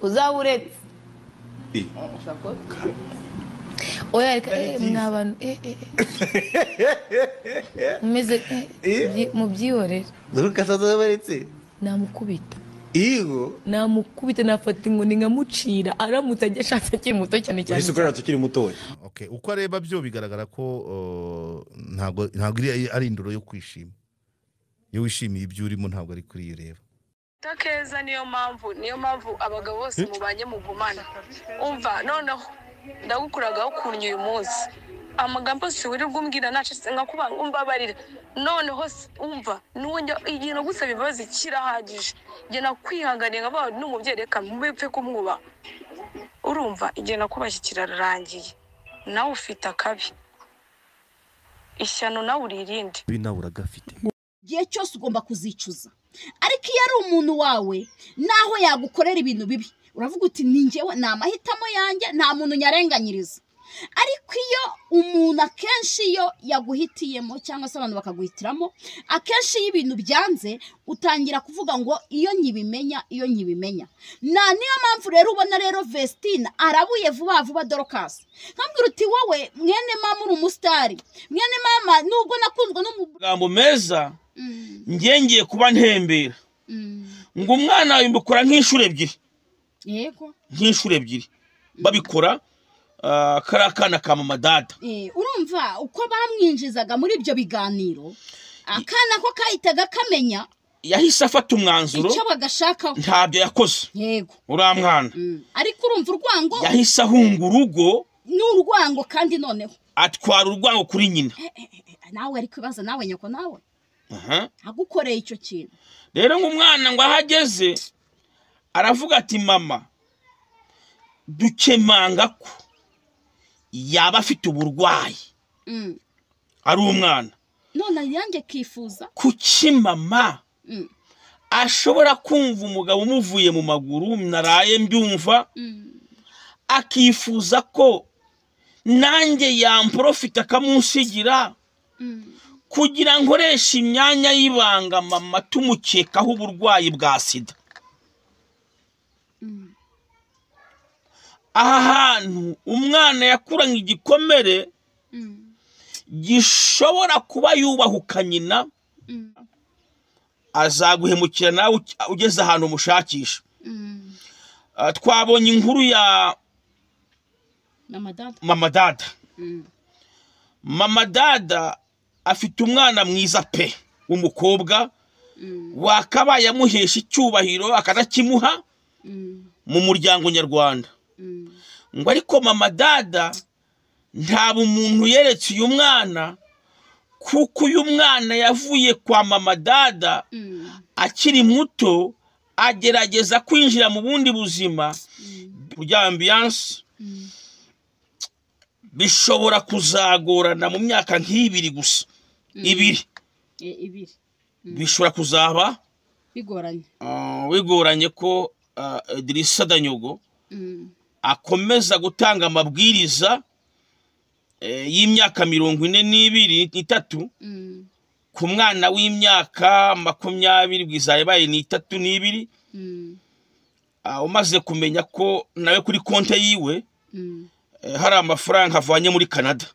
Uzaba uretse oya reka mwa bantu mumeze mubyihorere. Dorcas azaba aretse. Namukubita. Yego. Namukubita, nafata inkoni nkamucira aramutse ajya ashatse akiri muto cyane cyane. Ese ukorera tukiri mutoya? Okay, uko areba byo bigaragara ko ntabwo iri ari indoro yo kwishima. Iyo wishimiye ibyo urimo, ntabwo ari kuri iyo ureba. Keza, niyo mpamvu abagabo bose mubanye mugumana. Umva, noneho ndagukuragaho ukuntu uyu munsi amagambo yose wirirwa umbwira nacitse nkakubanga, umbabarira. Noneho umva, n'uwo igihe nagusaba imbabazi kirahagije. Njye nakwihanganiye nkabaho n'umubyeyi, reka mupfe kumwubaha. Urumva, igihe nakubashye kirarangiye. Nawe ufite akabi, ishyano nawe uririnde. Ibi nawe uragafite. Igihe cyose ugomba kuzicuza, ariko iyo ari umuntu wawe, naho yagukorera ibintu bibi, uravuga uti: "Ni njyewe, ni amahitamo yanjye, nta muntu nyarenganyiriza." Ariko iyo umuntu, akenshi iyo yaguhitiyemo cyangwa se abantu bakaguhitiramo, akenshi iyo ibintu byanze utangira kuvuga ngo: "Iyo nkibimenya, iyo nkibimenya." Na niyo mpamvu rero ubona rero Vestine arabuye vuba vuba Dorcas. Nkambwira uti: "Wowe mwene mama, uri umusitari, mwene mama, nubwo nakunzwe n'umu Amagambo meza. Njye ngiye kuba ntembera ngo umwana wawe mbikora nk'inshuro ebyiri. Nk'inshuro ebyiri babikora, kariya kana ka mama dada. Urumva uko bamwinjizaga muri ibyo biganiro, akana ko kahitaga kamenya yahise afata umwanzuro icyo bagashakaho. Ntabyo yakoze. Uriya mwana. Ariko urumva urwango. Yahise ahunga urugo. Ni urwango kandi noneho atwara urwango kuri nyina. Nawe ari kwibaza, nawe nyoko, nawe agukoreye icyo kintu. Rero ngo umwana ngo aho ageze aravuga ati: "Mama, dukemanga ko yaba afite uburwayi." Ari umwana. None yanjye kifuza. Kuki mama ashobora kumva umugabo umuvuye mu maguru, naraye mbyumva, akifuza ko nanjye yamporofita akamunsigira kugira ngo nkoreshe imyanya y'ibanga, mama tumukekaho uburwayi bwa sida? Aha hantu umwana yakuranye igikomere gishobora kuba yubahuka nyina, azaguhemukira nawe ugeze ahantu umushakisha. Twabonye inkuru ya Mama dada. Mama dada. Mama dada afite umwana mwiza pe w'umukobwa, wakabaye amuhesha icyubahiro akanakimuha mu muryango nyarwanda. Ngo ariko mama dada nta bumuntu yeretse uyu mwana, kuko uyu mwana yavuye kwa mama dada akiri muto, agerageza kwinjira mu bundi buzima bya ambiance. Bishobora kuzagorana mu myaka nk'ibiri gusa, ibiri. Ibiri. Bishobora kuzaba bigoranye. Bigoranye ko Idrissa Danyogo akomeza gutanga amabwiriza y'imyaka 42, 3 ku mwana w'imyaka 20, bwiza yabaye ni itatu n'ibiri, umaze kumenya ko nawe kuri konti yiwe hari amafaranga avanye muri Canada.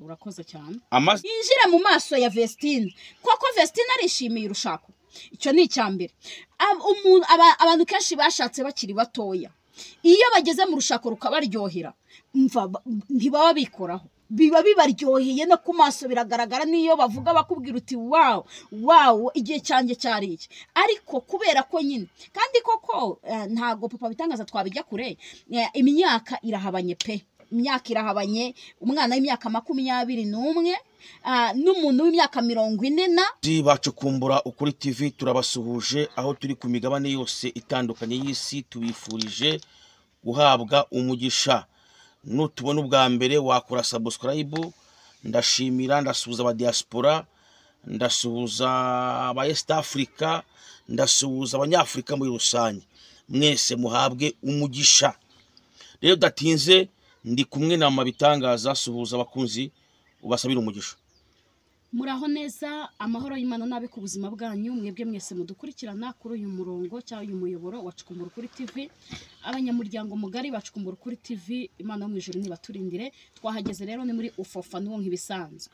Urakoze cyane. Amaze Yinjire mu maso ya Vestine. Koko Vestine arishimiye urushako? Icyo ni icya mbere. Abantu kenshi bashatse bakiri batoya, iyo bageze mu rushako rukabaryohera, mva ntibaba bikoraho, biba bibaryoheye, no ku maso biragaragara. N'iyo bavuga bakubwira uti: "Wow, wow, igihe cyanjye cyari iki." Ariko kubera ko nyine kandi koko ntago papa bitangaza twabijya kure, imyaka irahabanye pe, imyaka irahabanye. Umwana w'imyaka 21 n'umuntu w'imyaka 40 na Bacukumbura Ukuri TV, turabasuhuje aho turi ku migabane yose itandukanye y'isi. Tubifurije guhabwa umugisha. Nutubona ubwa mbere wakora subscribe. Ndashimira, ndasuhuza aba diaspora, ndasuhuza aba East Africa, ndasuhuza Abanyafurika muri rusange. Mwese muhabwe umugisha. Rero udatinze, ndi kumwe na mama bitangaza. Suhuza abakunzi, ubasabire umugisha. Muraho neza, amahoro y'Imana nabe ku buzima bwanyu mwebwe mwese mudukurikirana kuri uyu murongo cyangwa uyu muyoboro wa Cukumbura Ukuri TV. Abanyamuryango mugari ba Cukumbura Ukuri TV, Imana yo mu ijuru nibaturindire. Twahageze rero ni muri ufofa n'uwo nk'ibisanzwe.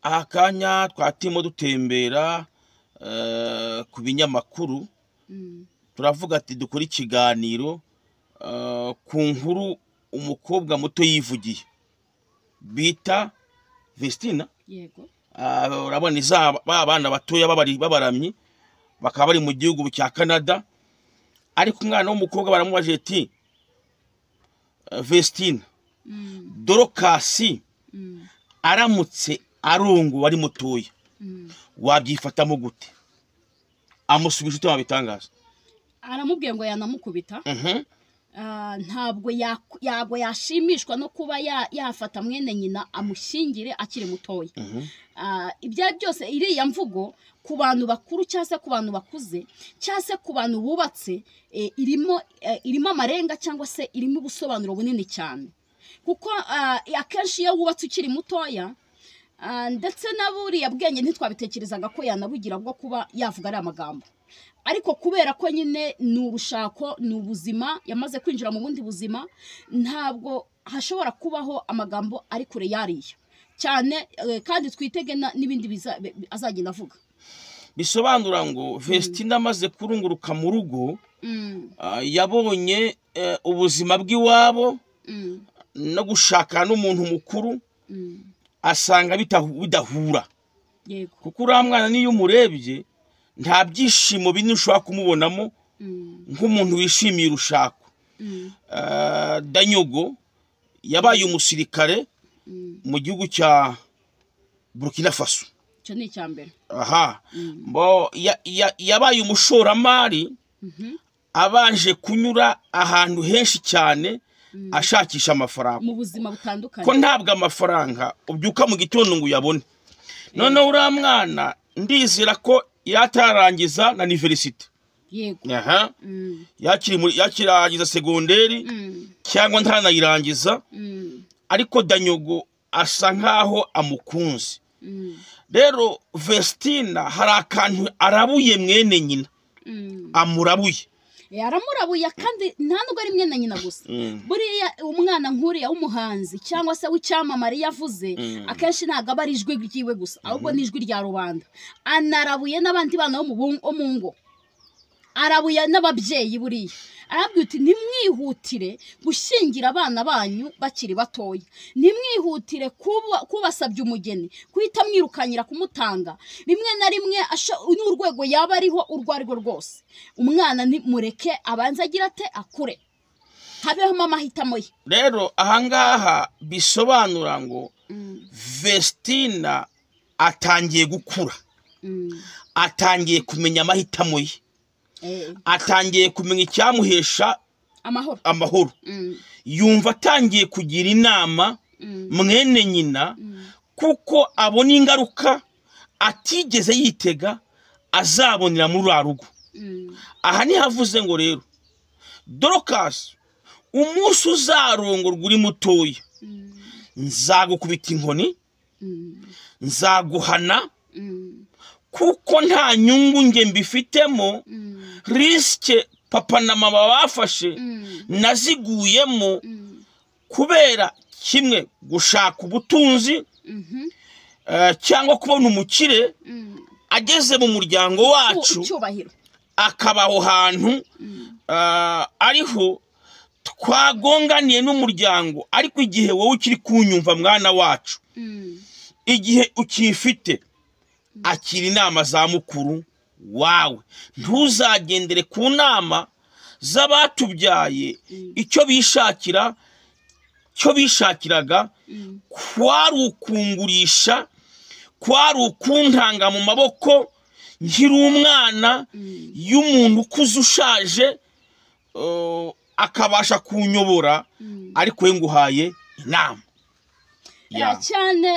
Aha kanya twatimo dutembera ku binyamakuru, turavuga ati dukora ikiganiro ku nkuru umukobwa muto yivugiye bita Vestina. Yego. Urabona ba bana batoya babaramyi bakaba bari mu gihugu cya Canada, ariko umwana w'umukobwa baramubaje ati Vestina, Dorokasi aramutse arungu wari mutoya wabyifatamo gute? Amusubije ute wabitangaza? Aramubwiye ngo yanamukubita. Ntabwo yago yashimishwa no kuba yafata mwene nyina amushyingire akiri mutoya. Ibyo byose iriya mvugo ku bantu bakuru cyangwa se ku bantu bakuze cyangwa se ku bantu bubatse, irimo amarenga cyangwa se irimo ubusobanuro bunini cyane, kuko akenshi iyo wubatse ukiri mutoya, ndetse na buriya bwenge ntitwabitekerezaga ko yanabugira bwo kuba yavuga ari amagambo, ariko kubera ko nyine ni urushako, ni ubuzima, yamaze kwinjira mu bundi buzima, ntabwo hashobora kubaho amagambo ari kure yariya cyane, kandi twitege n'ibindi azagenda avuga. Bisobanura ngo Vestina amaze kurunguruka mu rugo, yabonye ubuzima bw'iwabo no gushaka n'umuntu mukuru, asanga bidahura. Yego. Kuko uriya mwana niyo umurebye nta byishimo binini ushobora kumubonamo nk'umuntu wishimiye urushako. Danyogo yabaye umusirikare mu gihugu cya Burkina Faso. Icyo ni icya mbere. Aha. Bo yabaye umushoramari, abanje kunyura ahantu henshi cyane ashakisha amafaranga mu buzima butandukanye, ko ntabwo amafaranga ubyuka mu gitondo ngo uyabone. Noneho uriya mwana ndizera ko yatarangiza na universite. Yego. Aha. Yakirangiza segonderi cyangwa ntanayirangiza, ariko Danyogo asa nkaho amukunze. Rero Vestina hari akantu arabuye mwene nyina, amurabuye. Aramurabuye, kandi nta nubwo ari mwene nyina gusa. Buriya umwana nk'uriya w'umuhanzi cyangwa se w'icyamamare yavuze, akenshi ntabwo aba ari ijwi ryiwe gusa, ahubwo ni ijwi rya rubanda. Anarabuye n'abandi bana bo mu ngo, arabuye n'ababyeyi. Buriya arabwira uti ntimwihutire gushyingira abana banyu bakiri batoya, ntimwihutire kubasabye umugeni guhita mwirukanyira kumutanga. Rimwe na rimwe n'urwego yaba ariho urwo arirwo rwose, umwana mureke abanze agira ate akure, habeho amahitamo ye. Rero ahangaha bisobanura ngo Vestina atangiye gukura, atangiye kumenya amahitamo ye, atangiye kumenya icyamuhesha amahoro. Yumva atangiye kugira inama mwene nyina, kuko abona ingaruka atigeze yitega azabonera muri rwa rugo. Aha nihavuze ngo rero Dorokasi, umunsi uzarongorwa uri mutoya, nzagukubita inkoni, nzaguhana, kuko nta nyungu nge mbifitemo, risike papa na mama bafashe naziguyemo kubera kimwe gushaka ubutunzi cyangwa kubona umukire ageze mu muryango wacu akaba aho hantu ariho twagonganiye n'umuryango. Ariko igihe wowe ukiri kunyumva mwana wacu, igihe ukifite, akira inama za mukuru wawe, ntuzagendere ku nama z'abatubyaye. Icyo bishakira, cyo bishakiraga kwari ukungurisha, kwari ukuntanga mu maboko nkiri umwana y'umuntu ukuze ushaje, akabasha kunyobora, ariko we nguhaye inama. Cyane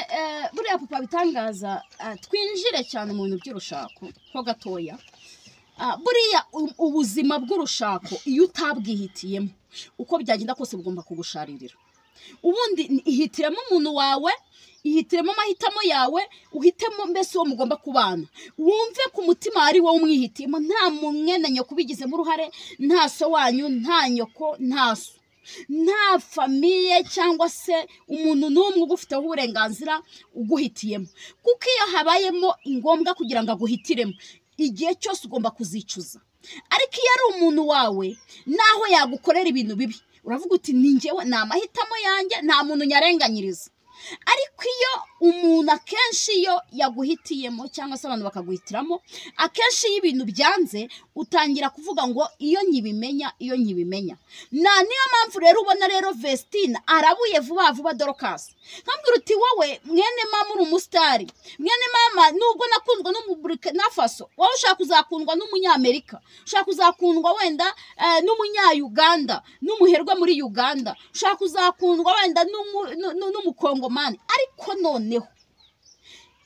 buriya papa bitangaza, twinjire cyane mu bintu by'urushako ho gatoya. Buriya ubuzima bw'urushako iyo utabwihitiyemo uko byagenda kose bugomba kugusharirira. Ubundi ihitiremo umuntu wawe, ihitiremo amahitamo yawe, uhitemo mbese uwo mugomba kubana, wumve ku mutima ari wowe umwihitiyemo, nta mwene nyoko ubigizemo uruhare, nta so wanyu, nta nyoko, nta so, nta famiye cyangwa se umuntu n'umwe ugufiteho uburenganzira uguhitiyemo. Kuko iyo habayemo ingombwa kugira ngo aguhitiremo, igihe cyose ugomba kuzicuza. Ariko iyo ari umuntu wawe, naho yagukorera ibintu bibi, uravuga uti ni njyewe, ni amahitamo yanjye, nta muntu nyarenganyiriza. Ariko iyo umuntu akenshi iyo yaguhitiyemo cyangwa se abantu bakaguhitiramo, akenshi iyo ibintu byanze utangira kuvuga ngo iyo nkibimenya, iyo nkibimenya. Na niyo mpamvu rero ubona rero Vestine arabuye vuba vuba Dorcas. Nkambwira uti wowe mwene mama uri umusitari, mwene mama nubwo nakundwa n'Umuburkina Faso, wowe ushaka kuzakundwa n'Umunyamerika, ushaka kuzakundwa wenda n'Umunya-Uganda, n'umuherwe muri Uganda, ushaka kuzakundwa wenda n'Umukongomani. Ariko noneho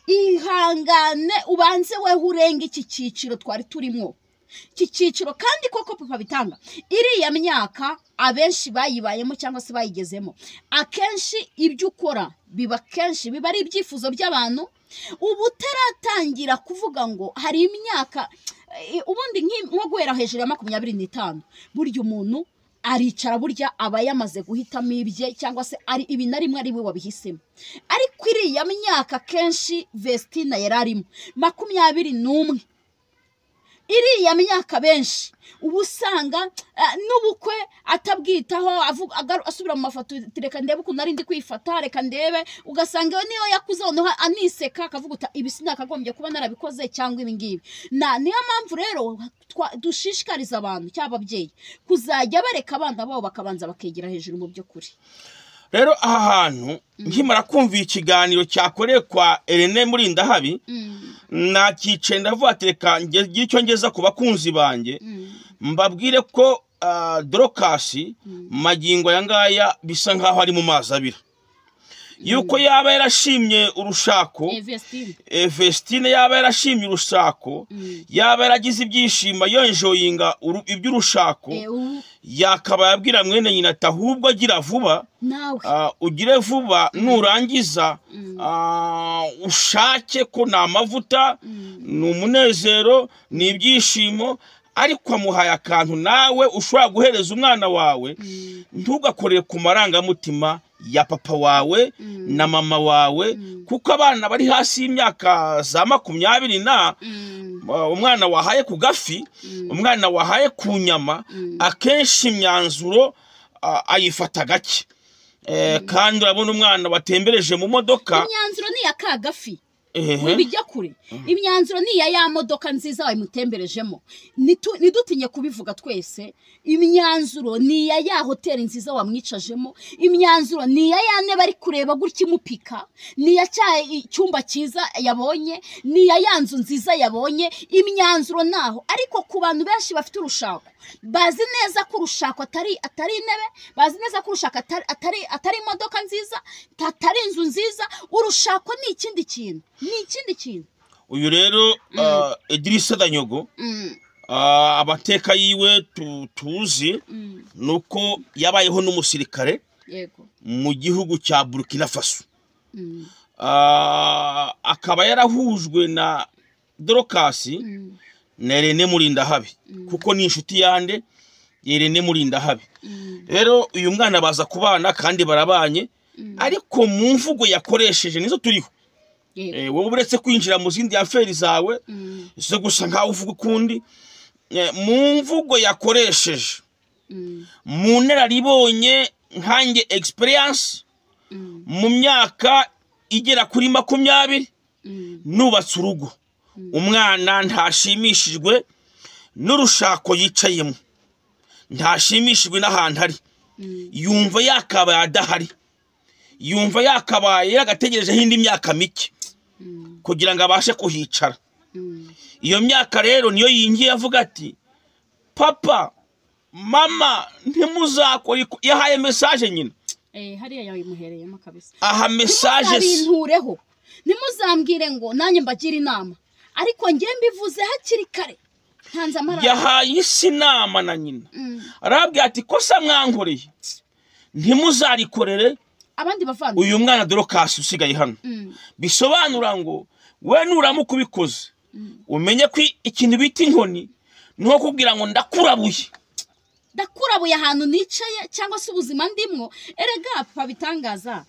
ihangane ubanze weho urenge iki cyiciro twari turimo, iki cyiciro. Kandi koko papa bitanga iriya myaka abenshi bayibayemo cyangwa se bayigezemo, akenshi ibyo ukora biba kenshi biba ari ibyifuzo by'abantu. Ubu utaratangira kuvuga ngo hari imyaka, ubundi nko guhera hejuru ya 25, burya umuntu aricara, burya aba yamaze guhitamo ibye cyangwa se ari ibi na rimwe ari we wabihisemo. Ariko iriya myaka kenshi Vestine yari arimo 21, iriya myaka benshi uba usanga n'ubukwe atabwitaho, asubira mu mafoto, reka ndebe ukuntu nari ndi kwifata, reka ndebe, ugasanga niyo yakuze noneho aniseka akavuga uti ibi sinakagombye kuba narabikoze cyangwa ibi ngibi. Na niyo mpamvu rero dushishikariza abantu cyangwa ababyeyi kuzajya bareka abana babo bakabanza bakegera hejuru mu by'ukuri. Rero aha hantu nkimara kumva ikiganiro cyakorewe kwa Irene Murindahabi, nakicaye ndavuga ati reka ngire icyo ngeza ku bakunzi banjye, mbabwire ko Dorcas magingo aya ngaya bisa nkaho ari mu mazi abira, yuko yaba yarashimye urushako, Vestine yaba yarashimye urushako, yaba yaragize ibyishimo yonjoyinga iby'urushako, yakaba yabwira mwene nyina ati ahubwo agira vuba, ugire vuba, nurangiza ushake ko ni amavuta, ni umunezero, ni ibyishimo. Ariko amuhaye akantu nawe ushobora guhereza umwana wawe, ntugakorere ku marangamutima ya papa wawe na mama wawe, kuko abana bari hasi y'imyaka za 20 na umwana wahaye ku gafi, umwana wahaye ku nyama, akenshi imyanzuro ayifata gake. Kandi urabona umwana watembereje mu modoka, imyanzuro ni ya kagafi bijya kure, imyanzuro ni ya modoka nziza wayimutemberejemo. Ntidutinye kubivuga twese, imyanzuro ni ya hoteli nziza wamwicajemo, imyanzuro ni ya ntebe ari kureba gutya imupika, ni ya cya icyumba cyiza yabonye, ni ya nzu nziza yabonye, imyanzuro naho. Ariko ku bantu benshi bafite urushako, bazi neza ko urushako atari intebe, bazi neza ko urushako atari imodoka nziza, atari inzu nziza, urushako ni ikindi kintu, ni ikindi kintu. Uyu rero Idrissa Danyogo, amateka yiwe tuzi nuko yabayeho n'umusirikare mu gihugu cya Burkina Faso, akaba yarahujwe na Dorcas na Irene Murindahabi, kuko ni inshuti yande Irene Murindahabi. Rero uyu mwana baza kubana kandi barabanye, ariko mu mvugo yakoresheje nizo turiho. Wowe uretse kwinjira mu zindi aferi zawe zo gusa nkaho uvuga ukundi, mu mvugo yakoresheje, mu nararibonye nkange experience mu myaka igera kuri 20 nubatse urugo, umwana ntashimishijwe n'urushako yicayemo, ntashimishijwe n'ahantu ari, yumva yakabaye adahari, yumva yakabaye yagategerejeho indi myaka mike kugira ngo abashe kuhicara. Iyo myaka rero niyo yingiye avuga ati papa mama ntimuzakore, yahaye message nyina, hariya yayimuhereyemo kabisa, aha message ntimuzarintureho, ntimuzambwire ngo nanjye mbagira inama, ariko njye mbivuze hakiri kare, ntanze amara. Yahaye isi inama na nyina, arabwira ati kosa mwankoreye Ntimuzarikorere abandi bavandimwe. Uyu mwana Dorcas usigaye hano, bisobanura ngo we nuramuka ubikoze, umenye ko ikintu bita inkoni ni nko kubwira ngo ndakurabuye. Ndakurabuye ahantu nicaye cyangwa se ubuzima ndimwo. Erega papa bitangaza,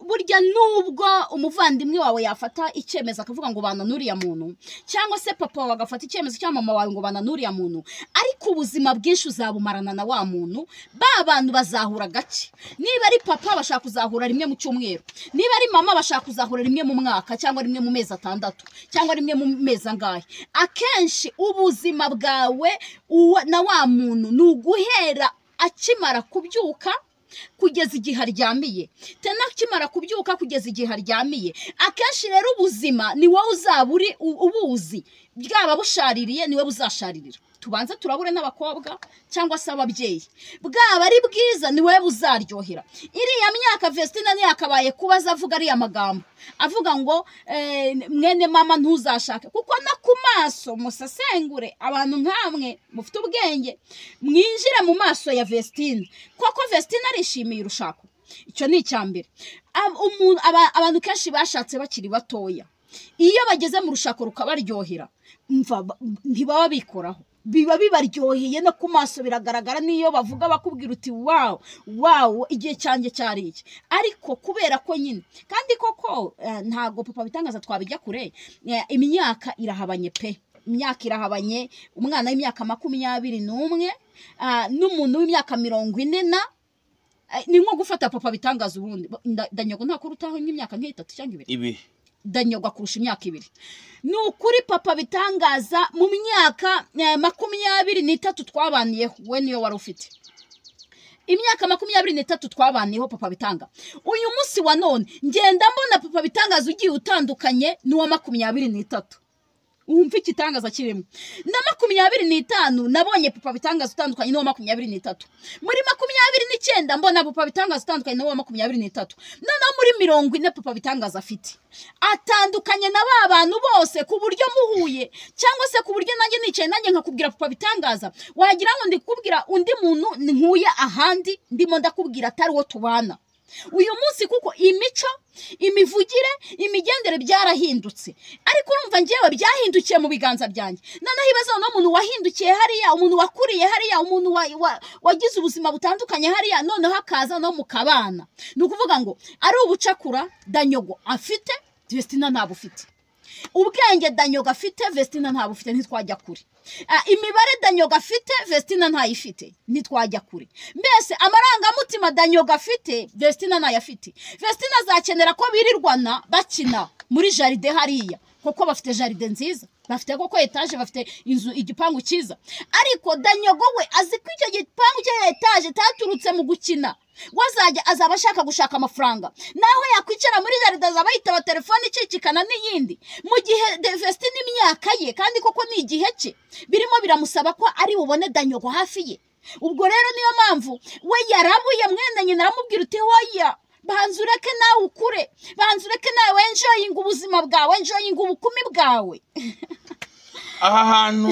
burya nubwo umuvandimwe wawe yafata icyemezo akavuga ngo bana n'uriya muntu, cyangwa se papa wawe agafata icyemezo cyangwa mama wawe ngo bana n'uriya muntu, ariko ubuzima bwinshi uzabumarana na wa muntu. Ba bantu bazahura gake. Niba ari papa bashaka kuzahura rimwe mu cyumweru, niba ari mama bashaka kuzahura rimwe mu mwaka, cyangwa rimwe mu mezi 6, cyangwa rimwe mu mezi angahe. Akenshi ubuzima bwawe na wa muntu ni uguhera akimara kubyuka kugeza igihe aryamiye, tena akimara kubyuka kugeza igihe aryamiye. Akenshi rero ubuzima ni wowe uzaba uri ubuzi, bwaba bushaririye ni wowe buzasharirira. Tubanze turabure n'abakobwa cyangwa se ababyeyi, bwaba ari bwiza ni wowe buzaryohera. Iriya myaka Vestina ntiyakabaye kuba avuga ariya magambo avuga ngo mwene mama ntuzashake, kuko no ku maso musesengure abantu nkamwe mufite ubwenge, mwinjire mu maso ya Vestina. Koko Vestina arishimiye urushako? Icyo ni icya mbere. Abantu kenshi bashatse bakiri batoya, iyo bageze mu rushako rukabaryohera, ntibaba bikoraho, biba bibaryoheye no ku maso biragaragara. Niyo bavuga bakubwira uti wow wow, igihe cyanjye cyari iki. Ariko kubera ko nyine kandi koko ntago papa bitangaza twabijya kure, imyaka irahabanye pe, imyaka irahabanye. Umwana w'imyaka 21 n'umuntu w'imyaka 40 na ni nko gufata papa bitangaza ubundi Danyogo ntakurutaho nk'imyaka nk'itatu cyangwa ibiri, Danyogo kurusha imyaka 2. Ni ukuri papa bitangaza mu myaka 23 twabaniyeho, we niyo wari ufite imyaka 23 twabaniyeho papa bitanga. Uyu munsi wa none ngenda mbona papa bitangaza ugiye utandukanye n'uwa 23. Wumva ikitangaza kirimo. Na 25 nabonye papa bitangaza utandukanye n'uwa 23. Muri 29 mbona papa bitangaza utandukanye n'uwa 23. Noneho muri 40 papa bitangaza afite atandukanye na ba bantu bose, ku buryo muhuye cyangwa se ku buryo nanjye nicaye nanjye nkakubwira papa bitangaza, wagira ngo ndikubwira undi muntu nkuye ahandi, ndimo ndakubwira atari wo tubana uyu munsi, kuko imico, imivugire, imigendere byarahindutse. Ariko urumva ngewe byahindukiye mu biganza byanjye. Noneho ibaze no muntu wahindukiye hariya, umuntu wakuriye hariya, umuntu wagize ubuzima butandukanye hariya, noneho akaza no mukabana. Ni ukuvuga ngo ari ubucakura Danyogo afite, Vestina ntabwo ufite. Ubwenge Danyogo afite, Vestina ntabwo ufite, ntitwajya kure. Imibare Danyogo afite, Vestina ntayifite, ntitwajya kure. Mbese amarangamutima Danyogo afite, Vestina ntayafite. Vestina azakenera ko birirwana bakina muri jaride hariya, kuko bafite jaride nziza, bafite koko etaje, bafite inzu, igipangu cyiza. Ariko Danyogo we azi ko icyo gipangu cya etaje taturutse mu gukina, wazajya azaba ashaka gushaka amafaranga. Naho yakwicara muri jaride azaba yitaba telefone icicikana n'iyindi. Mu gihe Vestina imyaka ye kandi koko ni igihe cye birimo biramusaba ko ari bubone Danyogo hafi ye. Ubwo rero niyo mpamvu we yarabuye mwene nyina aramubwira uti hoya, banza ureke nawe ukure, banza ureke nawe enjoying ubuzima bwawe, enjoying ubukumi bwawe. Aha hantu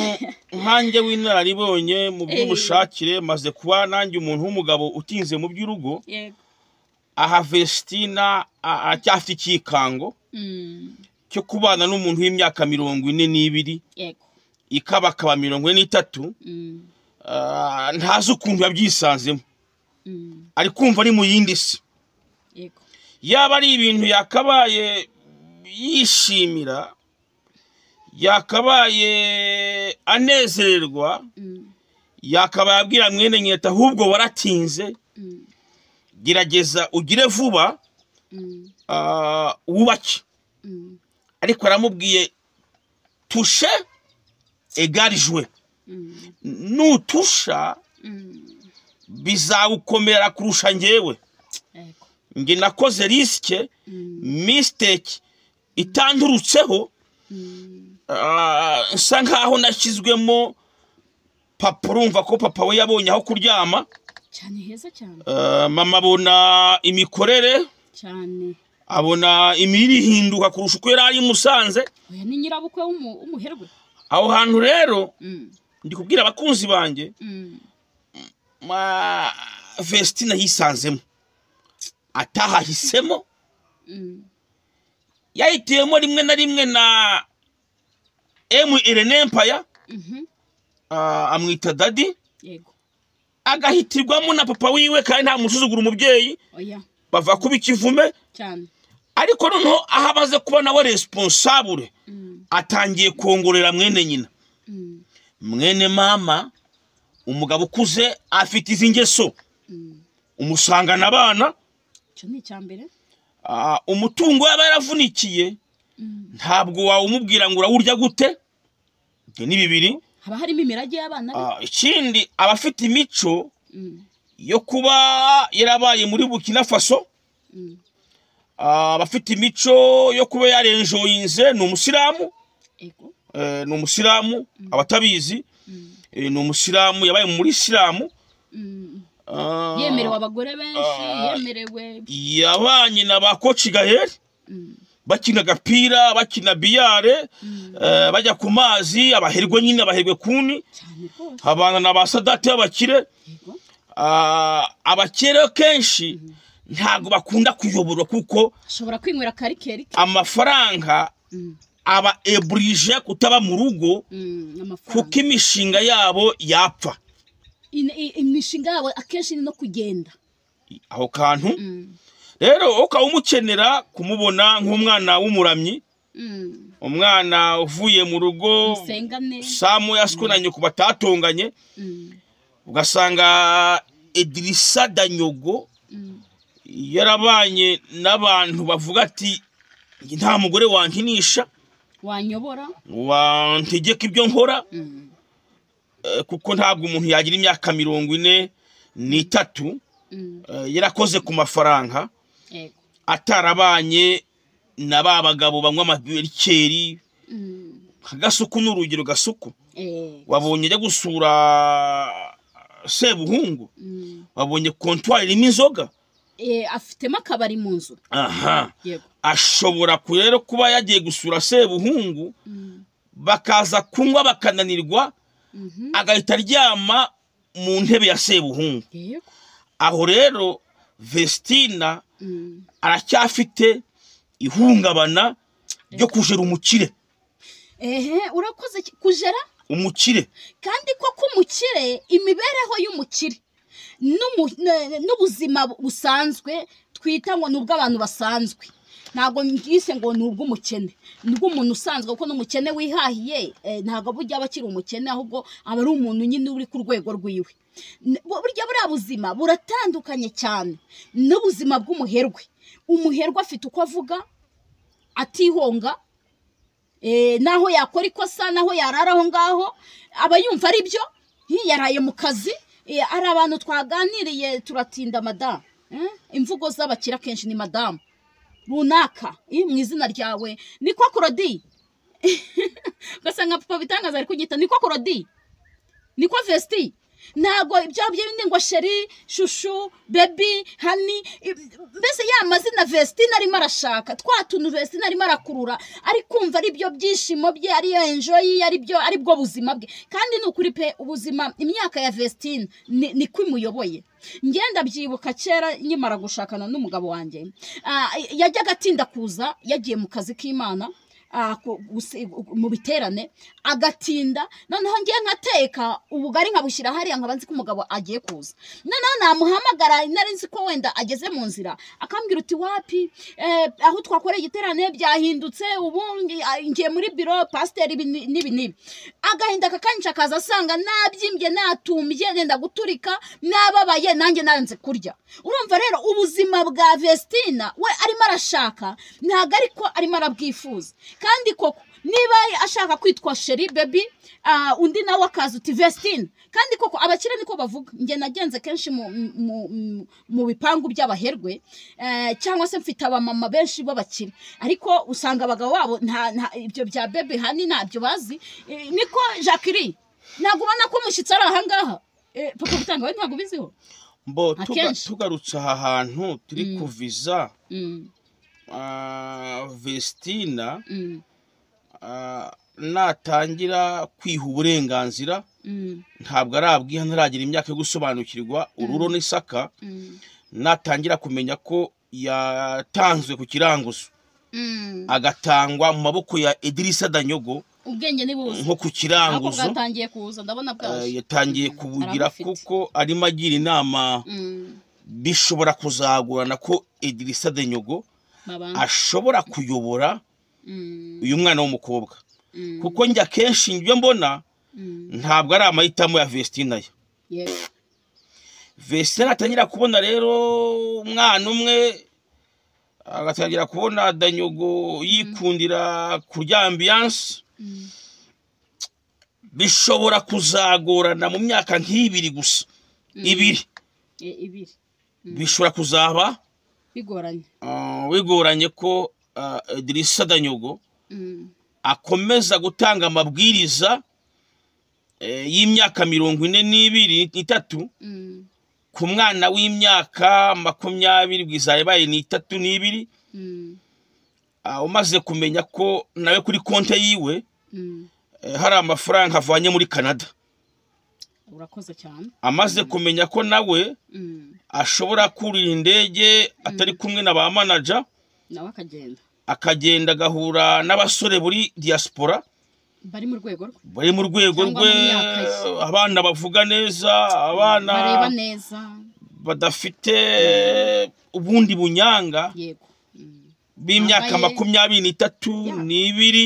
nkanjye w'inararibonye mu by'umushakire, maze kuba nanjye umuntu w'umugabo utinze mu by'urugo. Aha Vestina acyafite ikikango cyo kubana n'umuntu w'imyaka 42, ikabakaba 43, ntazi ukuntu yabyisanzemo, ari kumva ari mu yindi si. Yaba ari ibintu yakabaye yishimira, yakabaye anezererwa, yakabaye abwira mwene nyina ahubwo waratinze, gerageza ugire vuba wubake. Ariko aramubwiye tushe egari jwe, nutusha bizawukomera kurusha njyewe. Nge nakoze risike mistake itandurutseho, nsa nkaho nashyizwemo. Papa urumva ko papa we yabonye aho kuryama cyane heza cyane, mama abona imikorere cyane, abona imirire ihinduka kurusha uko yari ari Musanze. Oya ni nyirabukwe w'umuherwe. Aho hantu rero ndi kubwira abakunzi banjye, Vestina yisanzemo atahahisemo, yahitiyemo rimwe na rimwe na M Irene Empire, amwita daddy, yego, agahitirwamo na papa wiwe, kandi nta musuzugura umubyeyi, oya, bava kuba ikivume cyane. Ariko noneho aho amaze kuba nawe responsable, atangiye kongorera mwene nyina, mwene mama. Umugabo ukuze afite izi ngeso, umusangana abana, Icyo ni icya mbere. Umutungo yaba yaravunikiye ntabwo wawumubwira ngo urawurya gute. Ibyo ni bibiri. Haba harimo imirage y'abana be. Ikindi, aba afite imico yo kuba yarabaye muri Burkina Faso, aba afite imico yo kuba yarenjoyinze, ni umusilamu. Ego. Ni umusilamu, abatabizi, ni umusilamu, yabaye muri isilamu. Yemerewe abagore benshi, yemerewe. Yabanye na ba Coach Gael, bakina agapira, bakina billard, bajya ku mazi, abaherwe nyine, abaherwe kuni Cyane rwose. Abana na ba Sadate b'abakire. Yego. Abakire kenshi ntabwo bakunda kuyoborwa, kuko Ashobora kwinywera karikeri ke. amafaranga aba eburije kutaba mu rugo, Amafaranga. kuko imishinga yabo yapfa. Imishinga yabo akenshi ni no kugenda. Aho kantu rero ukaba umukenera kumubona nk'umwana w'umuramyi, umwana uvuye mu rugo Musengane. Samu yaswe na nyoko batatonganye, ugasanga Edirisa Danyogo yarabanye n'abantu bavuga ati nta mugore wankinisha, wanyobora, wantegeka ibyo nkora, kuko ntabwo umuntu yagira imyaka 43 yarakoze ku mafaranga, Yego. atarabanye na ba bagabo banywa amaberikeri. Gasuku ni urugero, Gasuku wabonye ajya gusura Sebuhungu, wabonye kontwari irimo inzoga. Afitemo akabari mu nzu. Aha. Yego. Ashobora rero kuba yagiye gusura Sebuhungu, bakaza kunywa bakananirwa, agahita aryama mu ntebe ya Sebuhungu. Yego. Aho rero Vestina aracyafite ihungabana ryo kujera umukire. Ehe, urakoze kujera umukire. Kandi koko umukire, imibereho y'umukire n'ubuzima busanzwe twita ngo ni ubw'abantu basanzwe, ntabwo mbwise ngo ni ubw'umukene, ni ubw'umuntu usanzwe, kuko n'umukene wihahiye ntabwo burya aba akiri umukene, ahubwo aba ari umuntu nyine uri ku rwego rwiwe. Burya buriya buzima buratandukanye cyane n'ubuzima bw'umuherwe. Umuherwe afite uko avuga atihonga, naho yakora ikosa, naho yarara aho ngaho aba yumva ari byo, yaraye mu kazi. Ari abantu twaganiriye turatinda, madamu, imvugo z'abakire akenshi ni madamu runaka, mu izina ryawe niko Claudie, ugasanga papa bitangaza ari kunyita niko Claudie, niko Vesti, ntabwo ibyo bindi ngo chérie, chouchou, baby, honey, mbese ya mazina Vestine arimo arashaka, twa tuntu Vestine arimo arakurura, ari kumva ari byo byishimo bye, ariyo enjoy, ari byo, ari bwo buzima bwe. Kandi ni ukuri pe, ubuzima, imyaka ya Vestine niko imuyoboye. Ngenda byibuka kera nkimara gushakana n'umugabo wanjye, yajyaga atinda kuza, yagiye mu kazi k'Imana, mu biterane, agatinda. Noneho ngiye nkateka ubugari nkabushyira hariya, nkaba nzi ko umugabo agiye kuza. Noneho namuhamagara, nari nzi ko wenda ageze mu nzira, akambwira uti wapi, aho twakoreye igiterane byahindutse, ubu ngiye muri biro pasiteri, ibi n'ibi n'ibi. Agahinda kakanyica, akaza asanga nabyimbye, natumbye, nenda guturika, nababaye, nanjye nanze kurya. Urumva rero ubuzima bwa Vestina we arimo arashaka ntabwo ariko arimo arabwifuza. Kandi koko niba ashaka kwitwa chérie, baby, undi nawe akaza uti Vestine, kandi koko abakire niko bavuga. Njye nagenze kenshi mu bipangu by'abaherwe, cyangwa se mfite abamama benshi b'abakire, ariko usanga abagabo babo nta ibyo bya baby, honey ntabyo bazi. Niko Jacqueline, ntabwo ubona ko umushyitsi ari ahangaha? Papa Bitanga, we ntabwo ubiziho? Mbo Akenshi. Tugarutse aha hantu turi kuviza, Vestina natangira kwiha uburenganzira. Ntabwo arabwiha, ntaragira imyaka yo gusobanukirwa ururo n'isaka. Natangira kumenya ko yatanzwe ku kiranguzo, agatangwa mu maboko ya Idirisa Danyogo, ubwenge ni buze nko ku ariko kiranguzo bwatangiye kuza, ndabona bwaje. Yatangiye kubugira Arabufite. kuko arimo agira inama. Bishobora kuzagorana ko Idirisa Danyogo babana ashobora kuyobora uyu mwana w'umukobwa, kuko njye akenshi ibyo mbona ntabwo ari amahitamo ya Vestina ye. Vestina atangira kubona rero umwana umwe, agatangira kubona Danyogo yikundira kurya ambiance, bishobora kuzagorana mu myaka nk'ibiri gusa, ibiri. Ibiri. Bishobora kuzaba bigoranye. Bigoranye ko Idirisa Danyogo akomeza gutanga amabwiriza y'imyaka 42, 3 ku mwana w'imyaka 20, bwiza yabaye ni 3 n'ibiri, umaze kumenya ko nawe kuri konte yiwe hari amafaranga avanye muri Canada. Urakoze cyane. Amaze kumenya ko nawe ashobora kurira indege atari kumwe na ba manager, nawe akagenda, akagenda agahura n'abasore muri diaspora bari mu rwego rwe, bari mu rwego cyangwa rwe, mu myaka ye. Abana bavuga neza, abana bareba neza, badafite ubundi bunyanga, yego b'imyaka Bambaye- 23 n'ibiri,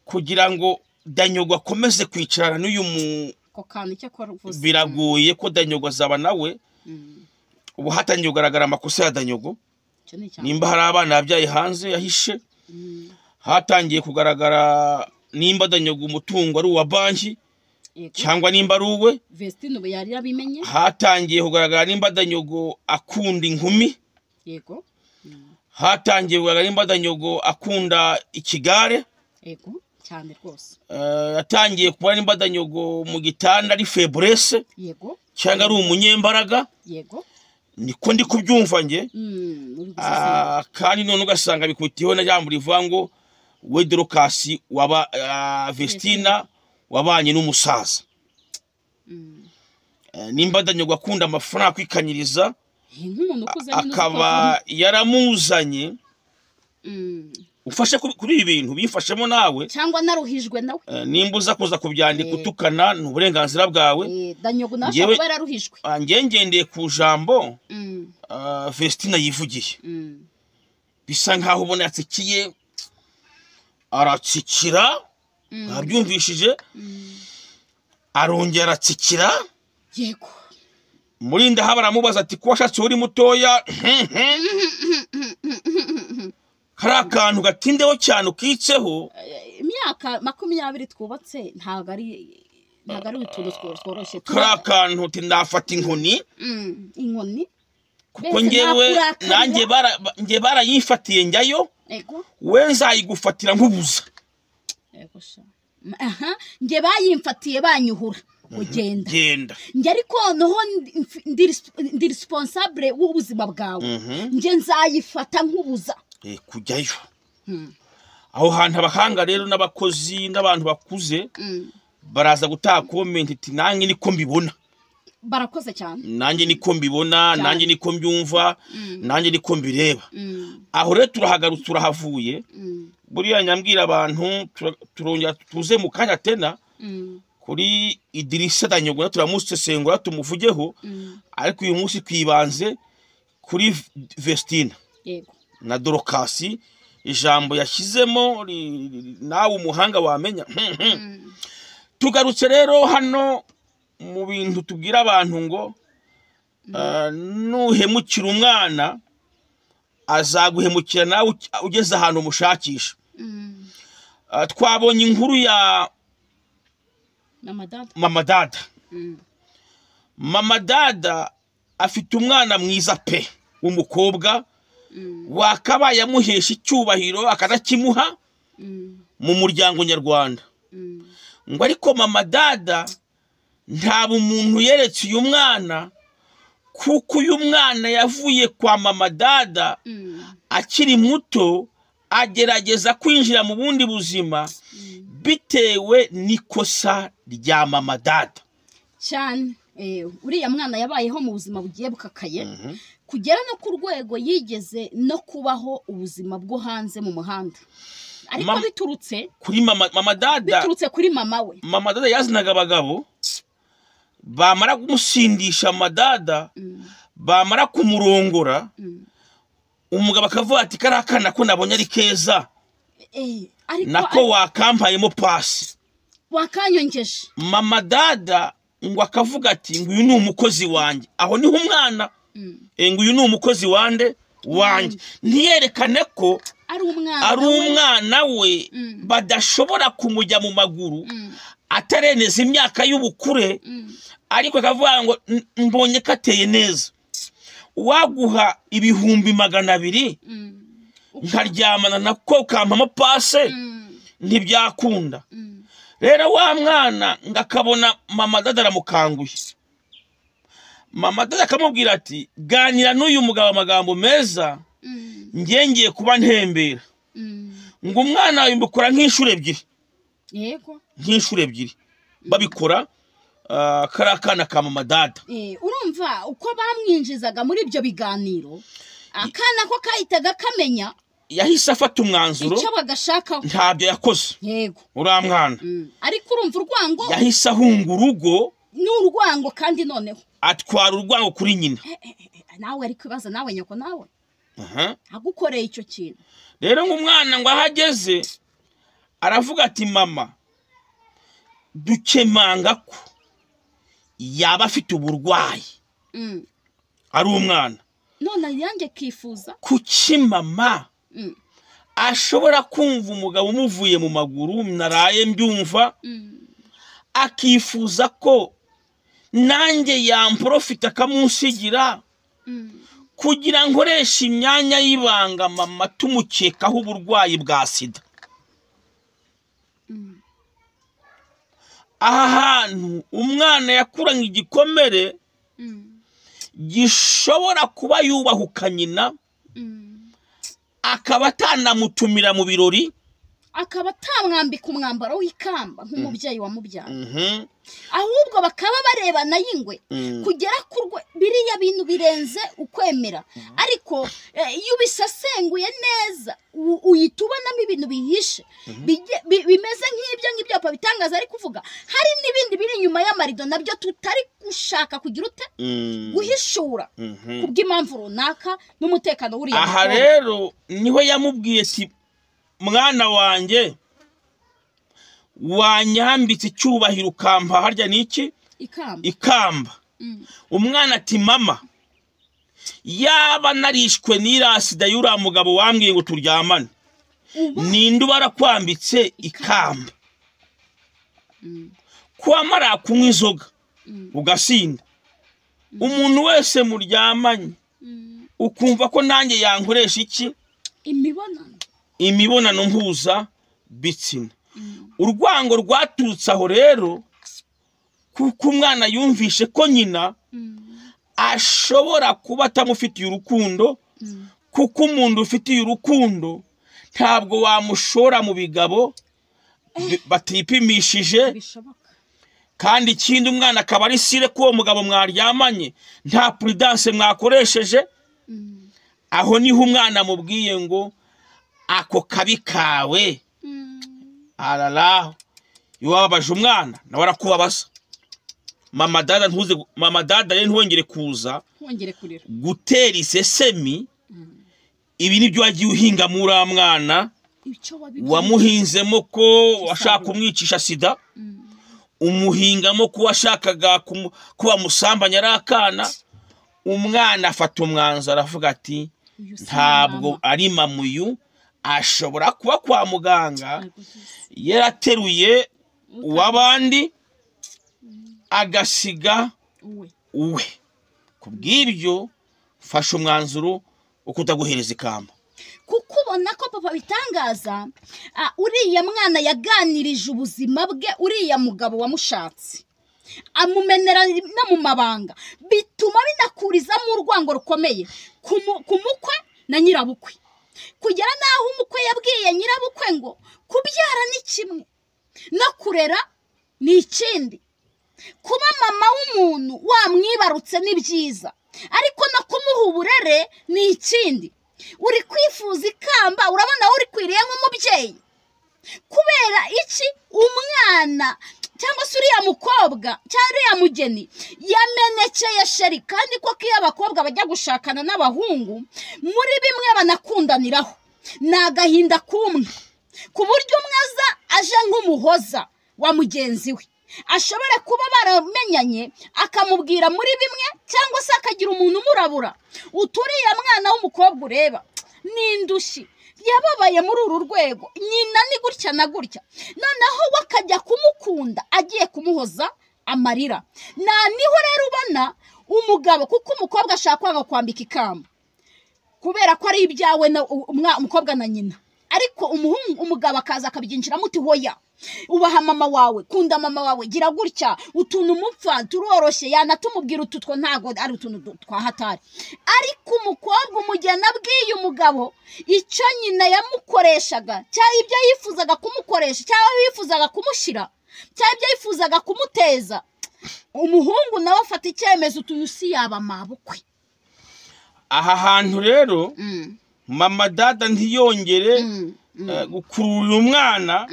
kugira ngo Danyogo akomeze kwicarana n'uyu mu ako kantu icyo akora uvuze. Biragoye ko Danyogo azaba nawe. Ubu hatangiye kugaragara amakosa ya Danyogo, Icyo ni icya nimba hari abana yabyaye hanze yahishe. Hatangiye kugaragara nimba Danyogo umutungo ari uwa banki cyangwa nimba ari uwe. Vestine ubu yari yabimenye. Hatangiye kugaragara nimba Danyogo akunda inkumi. Hatangiye kugaragara nimba Danyogo akunda ikigare. Yego, cyane rwose. Yatangiye kuba nimba Danyogo mu gitanda ari faiblesse cyangwa ari umunyembaraga. Niko ndi kubyumva nge. Uri gusesengura. Kandi none ugasanga bikutiyeho na jambo rivuga ngo we Dorokasi waba Vestina wabanye n'umusaza. Nimba Danyogo akunda amafaranga, kwikanyiriza, Nk'umuntu ukuze nyine uzi ko akaba avamo. yaramuzanye, ufashe kuri ibi bintu bifashemo nawe, cyangwa naruhijwe nawe. Nimba uza kuza kubyandika utukana, ni uburenganzira bwawe. Danyogo nawe Njyewe- ashobora kuba yararuhijwe. Njye ngendeye ku jambo Vestina yivugiye, bisa nkaho ubona yatsikiye, aratsikira, abyumvishije, arongera aratsikira. Murinda haba aramubaza ati ko washatse uri mutoya, kari akantu gatindeho cyane ukitseho. Imyaka 20 twubatse ntabwo ari utuntu tworoshye. Kari akantu uti nafata inkoni, Inkoni. kuko Mbese ngewe nakurakarira. Nanjye njye barayifatiye njyayo, we nzayigufatira nkubuza. Yego sha. Aha, njye bayimfatiye banyuhura ugenda. Genda. Njye ariko noho ndi responsable w'ubuzima bwawe, njye nzayifata nkubuza. Kujyayo aho hantu, abahanga rero n'abakozi n'abantu bakuze baraza gutaha comment iti nanjye niko mbibona. Barakoze cyane. Nanjye niko mbibona. Cyane. Nanjye niko mbyumva, nanjye niko mbireba. Aho rero turahagarutse, turahavuye. Buriya nyambwira abantu, turongera tuze mu kanya tena kuri Idirisa Danyogo, turamusesengura tumuvugeho, ariko uyu munsi twibanze kuri Vestina na Dorokasi, ijambo yashyizemo nawe umuhanga wamenya. Tugarutse rero hano mu bintu tubwira abantu ngo nuhemukira umwana azaguhemukira nawe ugeze ahantu umushakisha. Twabonye inkuru ya Mama Dada. Mama Dada. Mama Dada afite umwana mwiza pe w'umukobwa, wakabaye amuhesha icyubahiro akanakimuha mu muryango nyarwanda. Ngo ariko Mama Dada nta bumuntu yeretse uyu mwana, kuko uyu mwana yavuye kwa Mama Dada akiri muto, agerageza kwinjira mu bundi buzima bitewe n'ikosa rya Mama Dada cyane. Uriya mwana yabayeho mu buzima bugiye bukakaye, kugera no ku rwego yigeze no kubaho ubuzima bwo hanze mu muhanda, ariko biturutse kuri mama Dada, biturutse kuri mama we. Mama Dada yazinaga abagabo, bamara kumusindisha Mama Dada, bamara kumurongora, umugabo akavuga ati kariya kana ko nabonye ari keza, nako wakampayemo pasi, wakanyongeje. Mama Dada ngo akavuga ati ngo uyu ni umukozi wanjye. Aho niho umwana ngo uyu ni umukozi wande wanjye, ntiyerekane ko ari umwana we badashobora kumujya mu maguru atareneza imyaka y'ubukure, ariko akavuga ngo mbonye ko ateye neza, waguha 200,000 nkaryamana nako ukampamo pase, ntibyakunda. Rero wa mwana ngakabona Mama Dada aramukanguye. Mama Dada akamubwira ati ganira n'uyu mugabo amagambo meza, ngiye kuba ntembera. Ngo umwana wawe mbikora nk'inshuro ebyiri. Yego, nk'inshuro ebyiri babikora kariya kana ka Mama Dada. Urumva uko bamwinjizaga muri ibyo biganiro, akana ko kahitaga kamenya, yahise afata umwanzuro icyo bagashakaho, ntabyo yakoze. Yego, uriya mwana ariko urumva urwango, yahise ahunga urugo n'urwango, kandi noneho atwara urwango kuri nyina. Nawe ari kwibaza, nawe nyoko nawe agukoreye icyo kintu. Rero ng'umwana ngo ahageze aravuga ati mama dukemanga ko yaba afite uburwayi, ari umwana, none yanjye kifuza kuki mama ashobora kumva umugabo umuvuye mu maguru, naraye mbyumva, akifuza ko nanjye yamprofita akamunsigira kugira nkoreshe imyanya y'ibanga mama tumukekaho uburwayi bwa sida. Aha hantu umwana yakuranye igikomere gishobora kuba yubahuka nyina, akaba atanamutumira mu birori, akaba atamwambika umwambaro w'ikamba nk'umubyeyi wamubyara, ahubwo bakaba barebana y'ingwe kugera ku biriya bintu birenze ukwemera. Ariko iyo ubisesenguye neza uhita ubonamo ibintu bihishe bimeze nk'ibyo ngibyo papa bitangaza ari kuvuga. Hari n'ibindi biri inyuma y'amarido nabyo tutari gushaka kugira ute guhishura kubw'impamvu runaka n'umutekano w'uriya. Aha rero niho yamubwiye ati mwana wanjye wanyambitse icyubahiro ukampa harya niki ikamba. Umwana ati mama yaba narishwe n'iriya sida y'uriya mugabo wambwiye ngo turyamane, ninde ubarakwambitse ikamba? Kwamara kunywa inzoga ugasinda, umuntu wese muryamanye ukumva ko nanjye yankoresha iki imibonano mpuza bitsina. Urwango rwaturutse aho rero, kuko umwana yumvishe ko nyina ashobora kuba atamufitiye urukundo, kuko umuntu ufitiye urukundo ntabwo wamushora mu bigabo batipimishije. Kandi ikindi umwana akaba ari sire ko uwo mugabo mwaryamanye nta prudence mwakoresheje. Aho niho umwana amubwiye ngo ako kabi kawe araraho, iyo wababaje umwana nawe arakubabaza. Mama Dada ntuze, Mama Dada rero ntiwongere kuza gutera isesemi. Ibi nibyo wagiye uhinga muri uriya mwana, wamuhinzemo ko washaka kumwicisha sida, umuhingamo ko washakaga kuba musambanya ari akana. Umwana afata umwanzuro aravuga ati ntabwo ari mama uyu, ashobora kuba kwa muganga yarateruye uw'abandi agasiga uwe. Kubw'ibyo fasha umwanzuro wo kutaguhereza ikamba. Kuko ubona ko papa bitangaza uriya mwana yaganirije ubuzima bwe uriya mugabo wamushatse, amumenera no mu mabanga, bituma binakurizamo urwango rukomeye ku mukwe na nyirabukwe, kugera naho umukwe yabwiye nyirabukwe ngo kubyara ni kimwe no kurera Ni ikindi. Kuba mama w'umuntu wamwibarutse ni byiza, ariko no kumuha uburere ni ikindi. Uri kwifuza ikamba, urabona uri kwiriye nk'umubyeyi. Kubera iki umwana cyangwa se uriya mukobwa cyangwa uriya mugeni yamenekeye sheri? Kandi koko iyo abakobwa bajya gushakana n'abahungu, muri bimwe banakundaniraho ni agahinda kumwe, ku buryo umwe aza aje nk'umuhoza wa mugenzi we, ashobora kuba baramenyanye akamubwira muri bimwe, cyangwa se akagira umuntu umurabura uturiya mwana w'umukobwa ureba ni indushyi, yababaye muri uru rwego, nyina ni gutya na gutya, noneho we akajya kumukunda agiye kumuhoza amarira. Na niho rero ubona umugabo, kuko umukobwa ashaka kwanga kwambika ikamba kubera ko ari ibyawe na umukobwa na nyina, ariko umuhungu umugabo akaza akabyinjiramo uti hoya, ubaha mama wawe, kunda mama wawe, gira gutya, utuntu mupfa turoroshye, yanatumubwira utu two ntago ari utuntu twa hatari. Ariko umukobwa umugeni abwiye umugabo icyo nyina yamukoreshaga, cyangwa ibyo yifuzaga kumukoresha, cyangwa yifuzaga kumushyira, cyangwa ibyo yifuzaga kumuteza, umuhungu nawe afata icyemezo utu si yaba mabukwe. Aha hantu rero mama dada ntiyongere gukurura umwana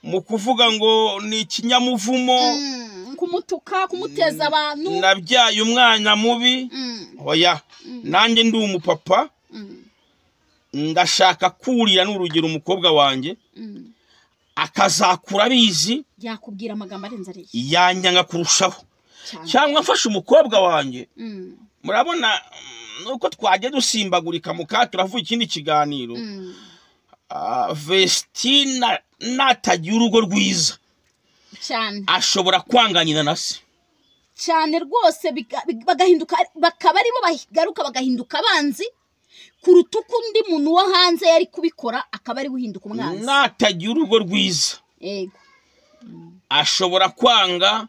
mu kuvuga ngo ni ikinyamuvumo, kumutuka, kumuteza abantu, nabyaye umwana mubi. Oya, nanjye ndi umupapa, ndashaka kurira n'urugero umukobwa wanjye akazakura abizi, yakubwira amagambo arenze ariya, yanyanga kurushaho. Cyangwa mfashe umukobwa wanjye, murabona nuko twajya dusimbagurika muka turavuga ikindi kiganiro. Vestina natagira urugo rwiza cyane, ashobora kwanga nyina na se cyane rwose, bagahinduka, bakaba aribo bagaruka bagahinduka abanzi kuruta uko undi muntu wo hanze yari kubikora akaba ari guhinduka umwanzi. Natagira urugo rwiza, yego, ashobora kwanga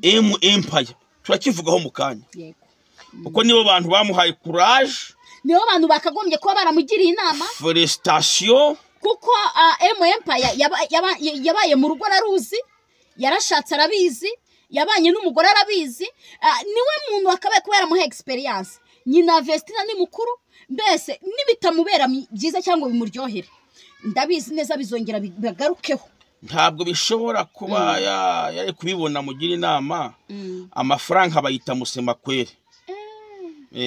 M Empire, turakivugaho mu kanya, yego, kuko nibo bantu bamuhaye courage, nibo bantu bakagombye kuba baramugiriye inama, felicitation, kuko M Empire yabaye mu rugo araruzi, yarashatse arabizi, yabanye n'umugore arabizi, niwe muntu wakabaye kuba yaramuha experience. Nyina Vestina ni mukuru, mbese nibitamubera byiza cyangwa bimuryohere, ndabizi neza bizongera bagarukeho. Ntabwo bishobora kuba yari kubibona mugira inama. Amafaranga bayita musema kwere,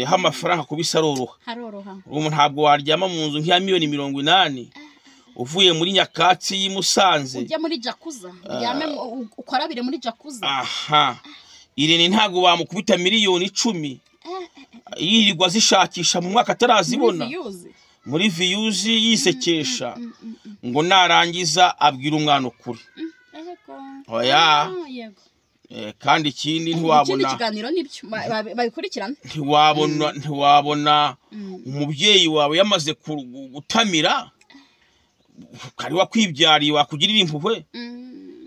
amafaranga kubisa aroroha, haroroha. Ubu ntabwo waryama mu nzu nk'iya 80,000,000 uvuye muri nyakatsi y'i Musanze ujya muri jakuza, uryame ukorabire muri jakuza. Aha Irene ntabwo bamukubita 10,000,000 yirirwa zishakisha mu mwaka atarazibona muri viyuzi, yisekesha ngo narangiza abwira umwana ukuri. Oya, kandi ikindi ntiwabona ikiganiro nibyo babikurikirana, ntiwabona umubyeyi wawe yamaze gutamira kari wakwibyariye wakugirira impuhwe,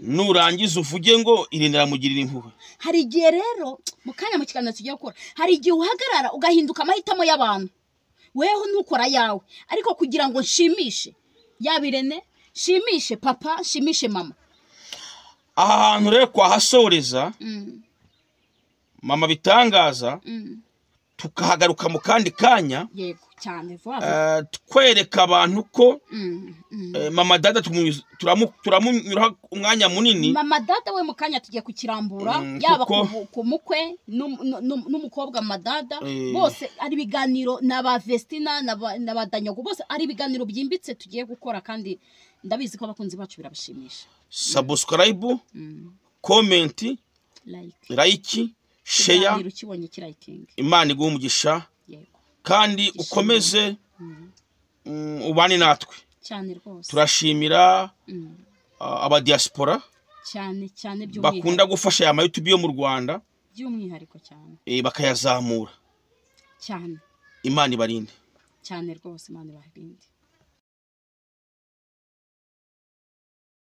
nurangiza uvuge ngo Irene aramugirira impuhwe. Hari igihe rero mu kanya mu kiganiro tugiye gukora, hari igihe uhagarara ugahinduka amahitamo y'abantu, weho ntukora yawe, ariko kugira ngo nshimishe yaba Irene, nshimishe papa, nshimishe mama. Aha hantu rero kwahasoreza mama bitangaza, tukahagaruka mu kandi kanya, yego cyane vuba, twereka abantu ko mama dada turamunyura umwanya munini. Mama dada we mu kanya tugiye kukirambura, yaba ku mukwe n'umukobwa mama dada, bose ari ibiganiro n'aba Vestina n'aba Danyogo, bose ari ibiganiro byimbitse tugiye gukora, kandi ndabizi ko abakunzi bacu birabashimisha. Subscribe, comment, like, share, Imana iguhe umugisha, kandi ukomeze ubane natwe cyane rwose. Turashimira aba diaspora cyane cyane bakunda gufasha aya YouTube yo mu Rwanda by'umwihariko cyane, bakayazamura cyane. Imana ibarinde cyane rwose, Imana ibarinde.